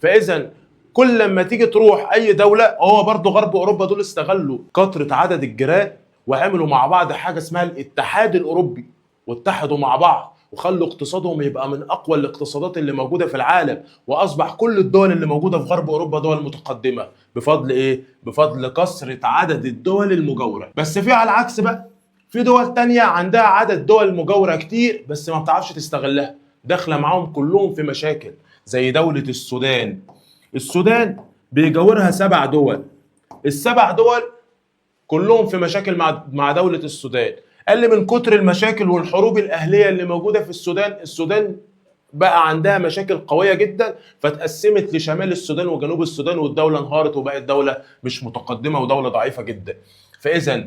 فإذا كل لما تيجي تروح اي دولة، هو برضو غرب اوروبا دول استغلوا كثرة عدد الجيران وعملوا مع بعض حاجة اسمها الاتحاد الاوروبي، واتحدوا مع بعض وخلوا اقتصادهم يبقى من اقوى الاقتصادات اللي موجودة في العالم، واصبح كل الدول اللي موجودة في غرب اوروبا دول متقدمة بفضل ايه؟ بفضل كثرة عدد الدول المجاورة. بس في على العكس بقى، في دول تانية عندها عدد دول مجاوره كتير بس ما بتعرفش تستغلها، داخله معاهم كلهم في مشاكل، زي دولة السودان. السودان بيجاورها 7 دول، ال7 دول كلهم في مشاكل مع دولة السودان. قال لي من كتر المشاكل والحروب الأهلية اللي موجودة في السودان، السودان بقى عندها مشاكل قوية جدا، فتقسمت لشمال السودان وجنوب السودان، والدولة انهارت وبقت دولة مش متقدمة ودولة ضعيفة جدا. فإذا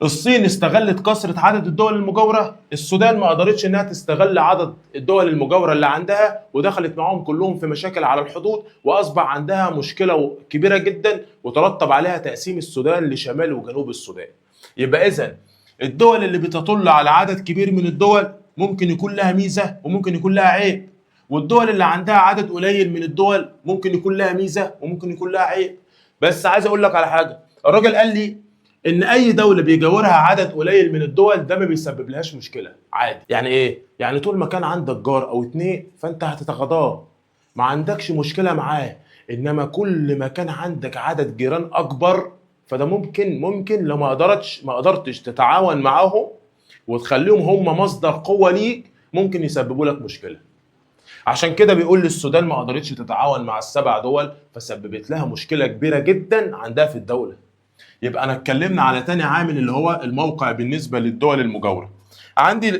الصين استغلت كثرة عدد الدول المجاورة، السودان ما قدرتش انها تستغل عدد الدول المجاورة اللي عندها، ودخلت معاهم كلهم في مشاكل على الحدود، واصبح عندها مشكلة كبيرة جدا، وترتب عليها تقسيم السودان لشمال وجنوب السودان. يبقى اذا الدول اللي بتطل على عدد كبير من الدول ممكن يكون لها ميزة وممكن يكون لها عيب، والدول اللي عندها عدد قليل من الدول ممكن يكون لها ميزة وممكن يكون لها عيب. بس عايز اقول لك على حاجة، الراجل قال لي ان اي دولة بيجاورها عدد قليل من الدول ده ما بيسبب لهاش مشكلة، عادي. يعني ايه؟ يعني طول ما كان عندك جار او 2 فانت هتتغاضاه، ما عندكش مشكلة معاه. انما كل ما كان عندك عدد جيران اكبر فده ممكن لو ما قدرتش تتعاون معاهم وتخليهم هم مصدر قوة ليك، ممكن يسببوا لك مشكلة. عشان كده بيقول لي السودان ما قدرتش تتعاون مع ال7 دول، فسببت لها مشكلة كبيرة جدا عندها في الدولة. يبقى انا اتكلمنا على تاني عامل اللي هو الموقع بالنسبة للدول المجاورة. عندي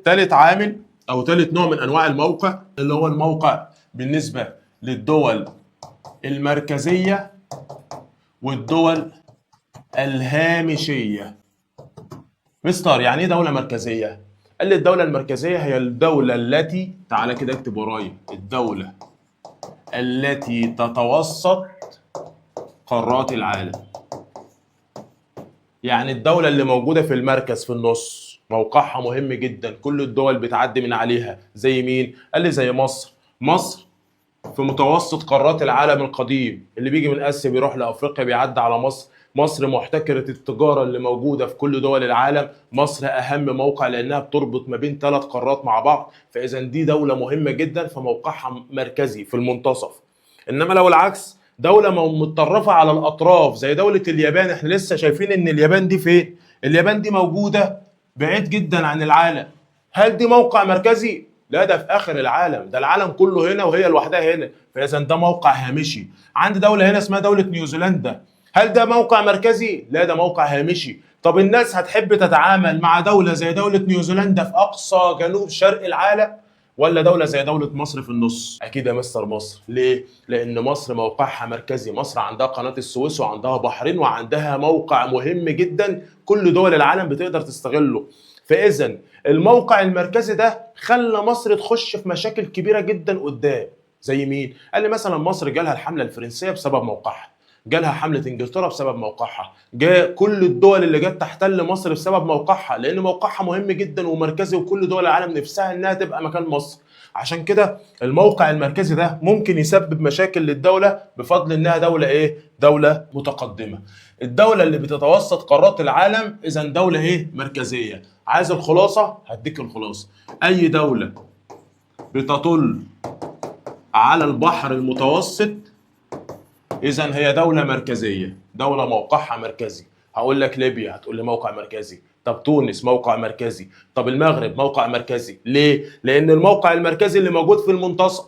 تالت عامل او تالت نوع من انواع الموقع، اللي هو الموقع بالنسبة للدول المركزية والدول الهامشية. مستر يعني ايه دولة مركزية؟ قال لي الدولة المركزية هي الدولة التي، تعالى كده اكتب ورايا، الدولة التي تتوسط قارات العالم. يعني الدولة اللي موجودة في المركز في النص، موقعها مهم جدا، كل الدول بتعدي من عليها. زي مين؟ قال لي زي مصر. مصر في متوسط قارات العالم القديم، اللي بيجي من آسيا بيروح لأفريقيا بيعدي على مصر. مصر محتكرة التجارة اللي موجودة في كل دول العالم. مصر أهم موقع لأنها بتربط ما بين 3 قارات مع بعض، فإذا دي دولة مهمة جدا، فموقعها مركزي في المنتصف. إنما لو العكس، دولة متطرفة على الأطراف زي دولة اليابان، احنا لسه شايفين إن اليابان دي فين؟ اليابان دي موجودة بعيد جدا عن العالم. هل دي موقع مركزي؟ لا، ده في آخر العالم، ده العالم كله هنا وهي لوحدها هنا، فإذا ده موقع هامشي. عندي دولة هنا اسمها دولة نيوزيلندا، هل ده موقع مركزي؟ لا، ده موقع هامشي. طب الناس هتحب تتعامل مع دولة زي دولة نيوزيلندا في أقصى جنوب شرق العالم، ولا دولة زي دولة مصر في النص؟ أكيد يا مستر مصر. ليه؟ لأن مصر موقعها مركزي، مصر عندها قناة السويس وعندها بحرين وعندها موقع مهم جدا كل دول العالم بتقدر تستغله. فإذا الموقع المركزي ده خلى مصر تخش في مشاكل كبيرة جدا قدام. زي مين؟ قال لي مثلا مصر جالها الحملة الفرنسية بسبب موقعها، جالها حملة انجلترا بسبب موقعها، جاء كل الدول اللي جت تحتل مصر بسبب موقعها، لأن موقعها مهم جدا ومركزي وكل دول العالم نفسها إنها تبقى مكان مصر. عشان كده الموقع المركزي ده ممكن يسبب مشاكل للدولة بفضل انها دولة ايه؟ دولة متقدمة. الدولة اللي بتتوسط قارات العالم اذا دولة ايه؟ مركزية. عايز الخلاصة؟ هديك الخلاصة. اي دولة بتطل على البحر المتوسط اذا هي دولة مركزية، دولة موقعها مركزي. هقول لك ليبيا، هتقول لي موقع مركزي. طب تونس موقع مركزي، طب المغرب موقع مركزي. ليه؟ لان الموقع المركزي اللي موجود في المنتصف.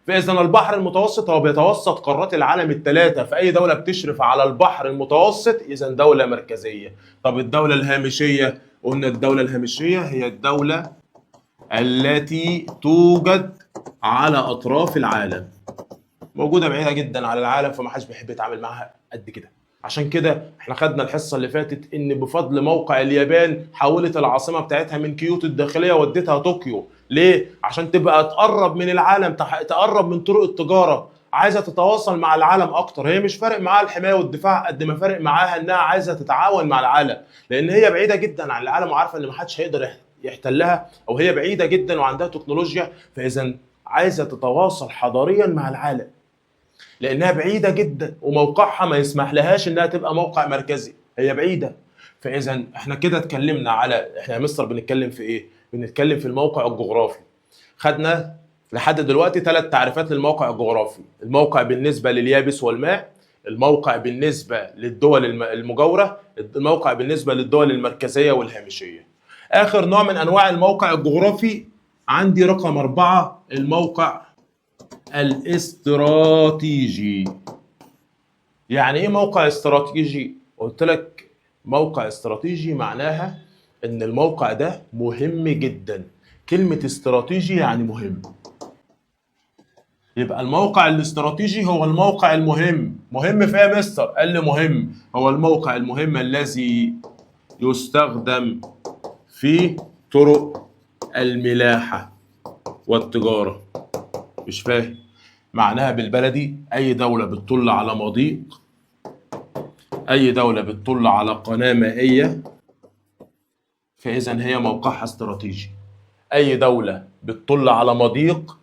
فاذا البحر المتوسط هو بيتوسط قارات العالم الثلاثة، فاي دولة بتشرف على البحر المتوسط اذا دولة مركزية. طب الدولة الهامشيه، قلنا الدولة الهامشيه هي الدولة التي توجد على اطراف العالم، موجودة بعيدة جدا على العالم، فما حدش بيحب يتعامل معاها قد كده. عشان كده احنا خدنا الحصة اللي فاتت ان بفضل موقع اليابان حولت العاصمة بتاعتها من كيوتو الداخلية وديتها طوكيو. ليه؟ عشان تبقى تقرب من العالم، تقرب من طرق التجارة، عايزه تتواصل مع العالم اكتر. هي مش فارق معاها الحماية والدفاع قد ما فارق معاها انها عايزه تتعاون مع العالم، لان هي بعيدة جدا عن العالم وعارفه ان ما حدش هيقدر يحتلها، او هي بعيدة جدا وعندها تكنولوجيا، فاذا عايزه تتواصل حضاريا مع العالم لانها بعيدة جدا وموقعها ما يسمح لهاش انها تبقى موقع مركزي، هي بعيدة. فاذا احنا كده اتكلمنا على، احنا يا مستر بنتكلم في ايه؟ بنتكلم في الموقع الجغرافي. خدنا لحد دلوقتي 3 تعريفات للموقع الجغرافي: الموقع بالنسبة لليابس والماء، الموقع بالنسبة للدول المجاورة، الموقع بالنسبة للدول المركزية والهامشيه. اخر نوع من انواع الموقع الجغرافي عندي رقم 4، الموقع الاستراتيجي. يعني ايه موقع استراتيجي؟ قلت لك موقع استراتيجي معناها ان الموقع ده مهم جدا. كلمة استراتيجي يعني مهم، يبقى الموقع الاستراتيجي هو الموقع المهم. مهم في ايه يا مستر؟ قال لي مهم هو الموقع المهم الذي يستخدم في طرق الملاحة والتجارة. مش فاهم معناها بالبلدي؟ اي دولة بتطل على مضيق، اي دولة بتطل على قناة مائية، فاذا هي موقعها استراتيجي. اي دولة بتطل على مضيق،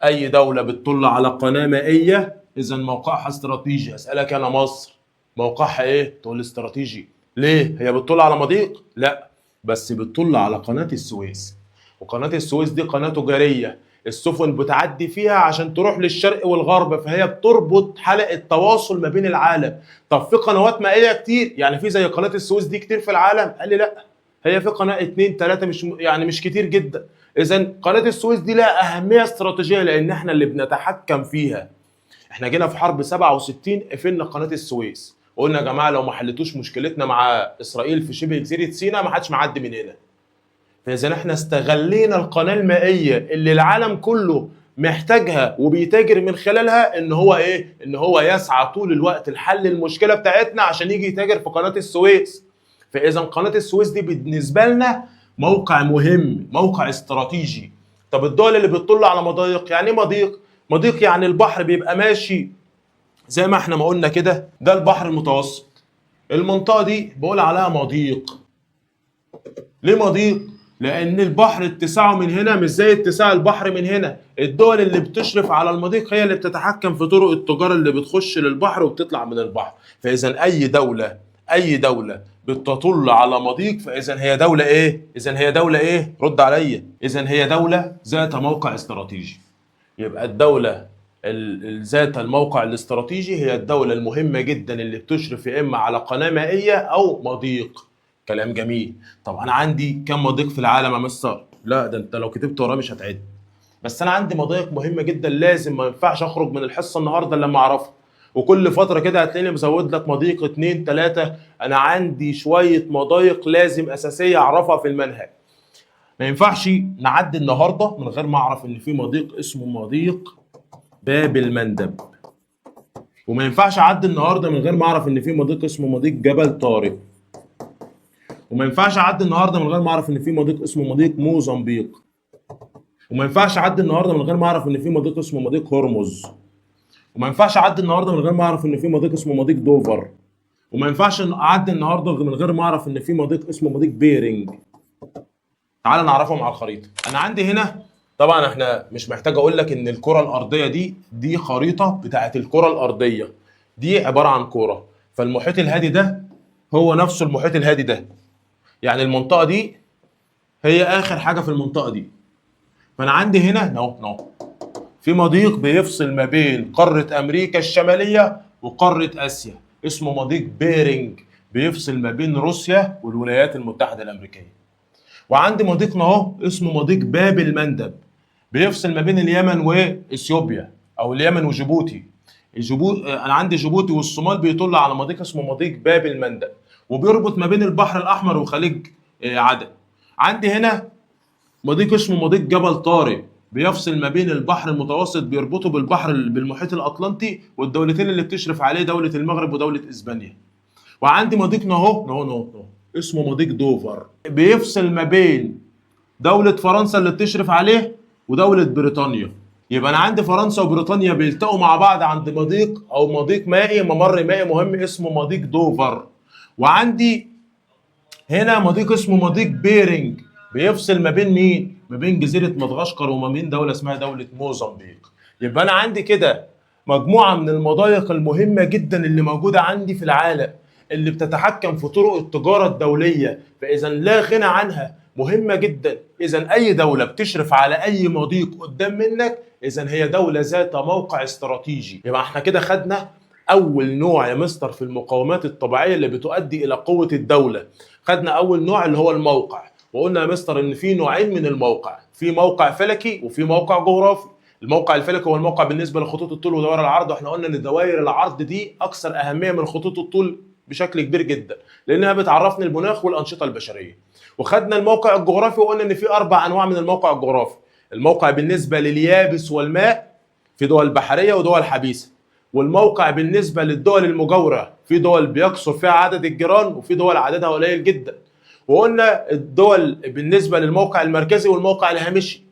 اي دولة بتطل على قناة مائية، اذا موقعها استراتيجي. اسألك انا مصر موقعها ايه؟ تقول استراتيجي. ليه؟ هي بتطل على مضيق؟ لا، بس بتطل على قناة السويس، وقناة السويس دي قناة تجارية، السفن بتعدي فيها عشان تروح للشرق والغرب، فهي بتربط حلقة تواصل ما بين العالم. طب في قنوات مائية كتير، يعني في زي قناة السويس دي كتير في العالم؟ قال لي لا، هي في قناة 2 3، مش يعني مش كتير جدا. إذا قناة السويس دي لها أهمية استراتيجية لأن احنا اللي بنتحكم فيها. احنا جينا في حرب 67 قفلنا قناة السويس، وقلنا يا جماعة لو ما حلتوش مشكلتنا مع إسرائيل في شبه جزيرة سيناء ما حدش معدي من هنا. فإذا احنا استغلينا القناة المائية اللي العالم كله محتاجها وبيتاجر من خلالها، ان هو ايه؟ ان هو يسعى طول الوقت لحل المشكلة بتاعتنا عشان يجي يتاجر في قناة السويس. فإذا قناة السويس دي بالنسبة لنا موقع مهم، موقع استراتيجي. طب الدول اللي بتطل على مضايق، يعني ايه مضيق؟ مضيق يعني البحر بيبقى ماشي زي ما احنا ما قلنا كده، ده البحر المتوسط، المنطقة دي بقول عليها مضيق. ليه مضيق؟ لأن البحر اتساعه من هنا مش زي اتساع البحر من هنا. الدول اللي بتشرف على المضيق هي اللي بتتحكم في طرق التجارة اللي بتخش للبحر وبتطلع من البحر. فإذا أي دولة بتطل على مضيق فإذا هي دولة إيه؟ إذا هي دولة إيه؟ رد عليا. إذا هي دولة ذات موقع استراتيجي. يبقى الدولة ذات الموقع الاستراتيجي هي الدولة المهمة جدا اللي بتشرف يا إما على قناة مائية أو مضيق. كلام جميل. طب أنا عندي كم مضيق في العالم يا مستر؟ لا ده أنت لو كتبت وراه مش هتعد. بس أنا عندي مضايق مهمة جدا لازم ما ينفعش أخرج من الحصة النهاردة إلا لما أعرفها. وكل فترة كده هتلاقيني مزود لك مضيق 2 3. أنا عندي شوية مضايق لازم أساسية أعرفها في المنهج. ما ينفعش نعدي النهاردة من غير ما أعرف إن في مضيق اسمه مضيق باب المندب. وما ينفعش أعدي النهاردة من غير ما أعرف إن في مضيق اسمه مضيق جبل طارق. وما ينفعش أعدي النهاردة من غير ما أعرف إن في مضيق اسمه مضيق موزمبيق. وما ينفعش أعدي النهاردة من غير ما أعرف إن في مضيق اسمه مضيق هرمز. وما ينفعش أعدي النهاردة من غير ما أعرف إن في مضيق اسمه مضيق دوفر. وما ينفعش أعدي النهاردة من غير ما أعرف إن في مضيق اسمه مضيق بيرنج. تعال نعرفهم على الخريطة. أنا عندي هنا طبعا احنا مش محتاج اقول لك ان الكره الارضية دي خريطة بتاعت الكره الارضية، دي عبارة عن كورة، فالمحيط الهادي ده هو نفسه المحيط الهادي ده، يعني المنطقة دي هي اخر حاجة في المنطقة دي. فانا عندي هنا نو في مضيق بيفصل ما بين قارة امريكا الشمالية وقاره اسيا، اسمه مضيق بيرنج، بيفصل ما بين روسيا والولايات المتحدة الامريكية. وعندي مضيق اهو اسمه مضيق باب المندب، بيفصل ما بين اليمن واثيوبيا او اليمن وجيبوتي. انا عندي جيبوتي والصومال بيطل على مضيق اسمه مضيق باب المندب، وبيربط ما بين البحر الاحمر وخليج عدن. عندي هنا مضيق اسمه مضيق جبل طارق، بيفصل ما بين البحر المتوسط، بيربطه بالبحر بالمحيط الاطلنطي، والدولتين اللي بتشرف عليه دولة المغرب ودولة اسبانيا. وعندي مضيق نهو نهو نهو نهو اسمه مضيق دوفر، بيفصل ما بين دولة فرنسا اللي بتشرف عليه ودولة بريطانيا. يبقى أنا عندي فرنسا وبريطانيا بيلتقوا مع بعض عند مضيق أو مضيق مائي، ممر مائي مهم اسمه مضيق دوفر. وعندي هنا مضيق اسمه مضيق بيرنج، بيفصل ما بين مين؟ ما بين جزيرة مدغشقر وما بين دولة اسمها دولة موزمبيق. يبقى أنا عندي كده مجموعة من المضايق المهمة جدا اللي موجودة عندي في العالم، اللي بتتحكم في طرق التجارة الدولية، فإذا لا غنى عنها، مهمة جدا. إذا أي دولة بتشرف على أي مضيق قدام منك، إذا هي دولة ذات موقع استراتيجي. يبقى احنا كده خدنا أول نوع يا مستر في المقاومات الطبيعية اللي بتؤدي إلى قوة الدولة. خدنا أول نوع اللي هو الموقع، وقلنا يا مستر إن في نوعين من الموقع، في موقع فلكي وفي موقع جغرافي. الموقع الفلكي هو الموقع بالنسبة لخطوط الطول ودوائر العرض، واحنا قلنا إن دوائر العرض دي أكثر أهمية من خطوط الطول بشكل كبير جدا، لأنها بتعرفني المناخ والأنشطة البشرية. وخدنا الموقع الجغرافي وقلنا إن في 4 أنواع من الموقع الجغرافي: الموقع بالنسبة لليابس والماء في دول بحرية ودول حبيسة، والموقع بالنسبة للدول المجاورة في دول بيكثر فيها عدد الجيران وفي دول عددها قليل جدا. وقلنا الدول بالنسبة للموقع المركزي والموقع الهامشي،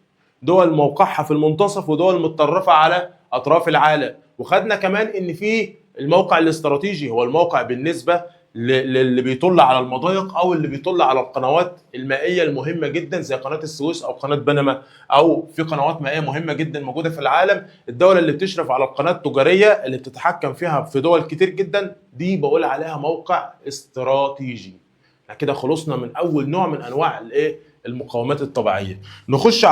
دول موقعها في المنتصف ودول متطرفة على أطراف العالم. وخدنا كمان إن في الموقع الاستراتيجي، هو الموقع بالنسبة للي بيطل على المضايق أو اللي بيطل على القنوات المائية المهمة جدا زي قناة السويس أو قناة بنما، أو في قنوات مائية مهمة جدا موجودة في العالم. الدولة اللي بتشرف على القناة التجارية اللي بتتحكم فيها في دول كتير جدا، دي بقول عليها موقع استراتيجي. احنا كده خلصنا من أول نوع من أنواع الإيه؟ المقاومات الطبيعية. نخش على